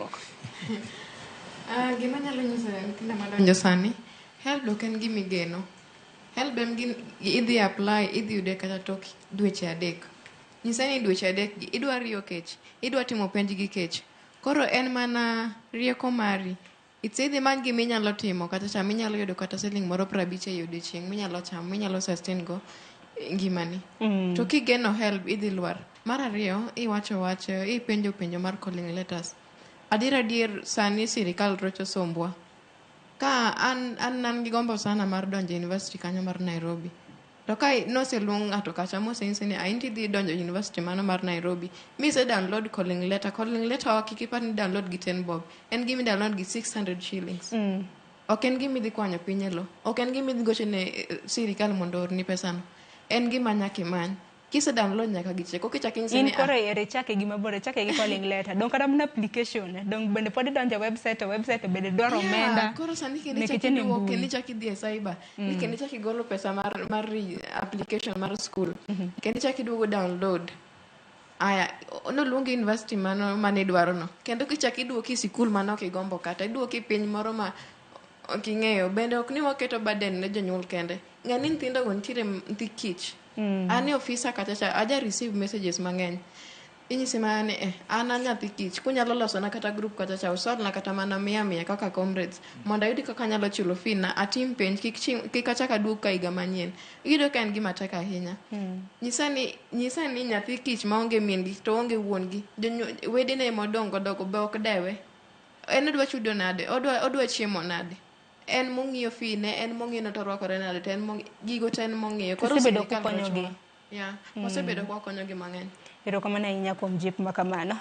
dongruok. Gima anyalo nyiso nyithindo madonjo sani, HELB ok en gima igeno. HELB en gin idhi apply, idhi yude kata tok dweche 3. Nyise ni dweche 3 gi idwa riyo kech, idwa timo penj gi kech. Koro en mana rieko mari. It's either imany gima inyalo timo kata cha minyalo yudo kata siling moro 50 e odiochieng' minyalo chamo, minyalo sustain go ngimani. To kigeno HELB, idhi lwar. Mar ariyo, iwacho wach, ipenjo penjo mar calling letters. Adier adier, sani sirikal rocho sombwa. Ka an gi gombo sana mar donjo e university kanyo mar Nairobi. To ka noseluong ng'ato kacha mosenyisi ni in tidhi donjo e university mano mar Nairobi, mise download calling letter. Calling letter ok kik ipar ni download gi 10 bob. En gima download gi 600 shillings. Ok en gima idhi kwanyo piny e lo. Ok en gima idhi gocho ne sirikal mondo oorni pesano. En gima nyaka imany. Kise download nyaka gichek. Ok ichak inyisi In ni koro ere chake gi mabor, chake gi calling letter. Dong kata mana application, dong bende pod idonjo e website, to website bende dwaro omenda. Koro sani kendo Nikech ichak en e iduok, mbui. Kendo ichak idhi e cyber, ni kendo ichak igolo pesa mar application mar school. Kendo ichak iduogo download. Aya, noluongi university mano mane idwaro no. Kendo kichak iduoki e sikul mane ok igombo kata, iduoki piny moro ma ok ing'eyo. Bende ok ni waketo burden ne jonyuol kende. Ng'e ni nyithindo go nitiere nyithi kich. An e ofisa kacha cha, aja receive messages mang'eny. Inyisi mana ni an a nyathi kich, kunyalo losona kata group kacha cha, usolna kata mana mia mia kaka comrades, mondo ayudi kaka anyalo chulo fee na, atim penj, kik achak aduog ka higa manyien. Iyudo ka en gima tek ahinya. Nyisa ni nyathi kich maonge min gi to onge wuon gi, wedene modong' godogo be ok dewe. En odwa chudo nade? Odwa chiemo nade? En mong'iyo fee ne, en mong'iyo ni to orwakore nade, to en gigo te en mong'iyo. Koro Usebedo sirikal kukonyogi. rochowa. Yeah, wasebedo kwakonyogi mang'eny. Erokamano ahinya kuom jip ma kamano.